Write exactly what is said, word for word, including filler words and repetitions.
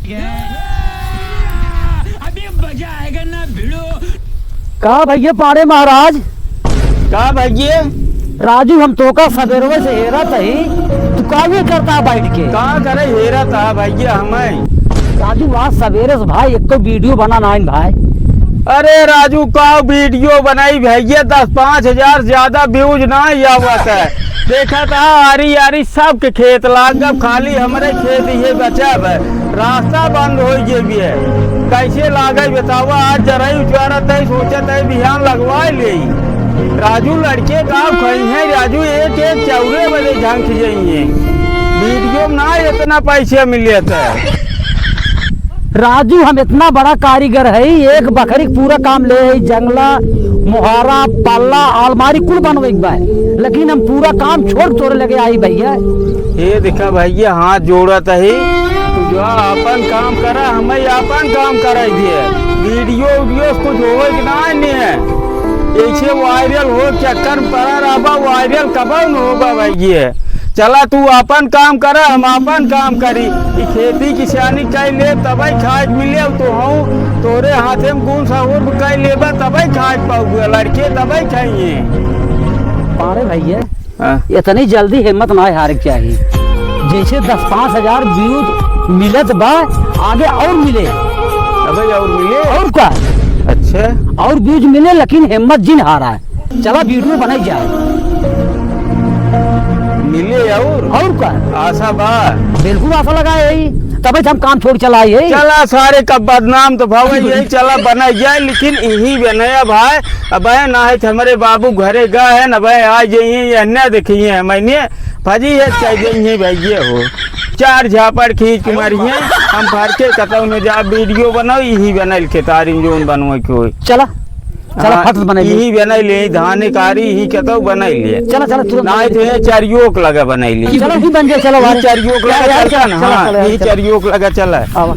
अभी मजा आएगा ना भिड़ू। का भइया पाड़े महाराज? का भइया? राजू, हम तोका सबेरवे से हेरत हई, तू का ये करता है बैठ के? का करे हेरत है भइया हमें? राजू, आज सबेरे से भाई एको video बना नाइन भाई। अरे राजू, का video बनाई भइया, दस पाँच हजार ज्यादा views नाहीं आवत है। देखत है आरी आरी सबके खेत लागब, खाली हमरे खेत ये बचब। रास्ता बंद होइ गए बिया। कैसे लागे बतावा, आज जरई उचवारत है, सोचत है बिहान लगवाए लेई। राजू लड़के का खइहैं, राजू एक एक चौरे बजे झंक जइहैं। Video में ना इतना पैसे मिले थे। राजू, हम इतना बड़ा कारीगर है, एक बखरी के पूरा काम ले है, जंगला, मोहारा, पल्ला, अलमारी कुल बनवे के बा, लेकिन हम पूरा काम छोड़ तोरे लगे आई भइया। ये देखा भइया, हाथ जोड़त ही, तू जो आपन काम करा, हमें आपन काम कराई दिए। Video उडियो से कुछ होवे के ना नहीं है, ऐसे viral हो चक्कर में पड़ा रहबा, viral कबो न होबा भइया। चला तू आपन काम करा, हम आपन काम करी। ई खेती किसानी कइ ले तबे खाए के मिले, तो हूँ तोरे हाथे में गुण सहूर कइ लेबा तबे खाए के पाउबा, लड़के तबे खाइए। अरे भइया, हाँ। इतनी जल्दी हिम्मत ना हारे के चाही। जैसे दस पाँच हजार views मिलत बा, आगे और मिले। अबे और मिले? और का? अच्छा। और views मिले, लेकिन हिम्मत जिन हारा है। चला video बनाई जाए। मिले और? और का? आशा बा? बिल्कुल आशा लगा है यही, तबे तो हम काम छोड़ चला आई है। चला सारे का बदनाम तो भावे यही, चला बनाई जाए, लेकिन यही बनया भाई। अब है ना है तो हमारे बाबू घरे गए हैं ना भाई, आ जाइए, ये न देखिए मैंने भजी है, कह देंगे भाई ये हो। चार झापड़ खींच के मारिए, हम भर के कतौ में जा video बनाओ, यही बनल के तारिन जोन बनवे के होई। चला, चला, हाँ, फट से बनाई ले। यही बनाई ले, धाने कारी, यही कतौ बनाई ले। चला, चला, तुरंत नाहीं बनाई तो ले। ये चरियोक लगा बनाई ले। चला, भी बन जाए, चला, ये भाई। चरियोक लगा यार, चलता चला, ना, चला, हाँ, चला, यही चला। चरियोक लगा चला। आवा।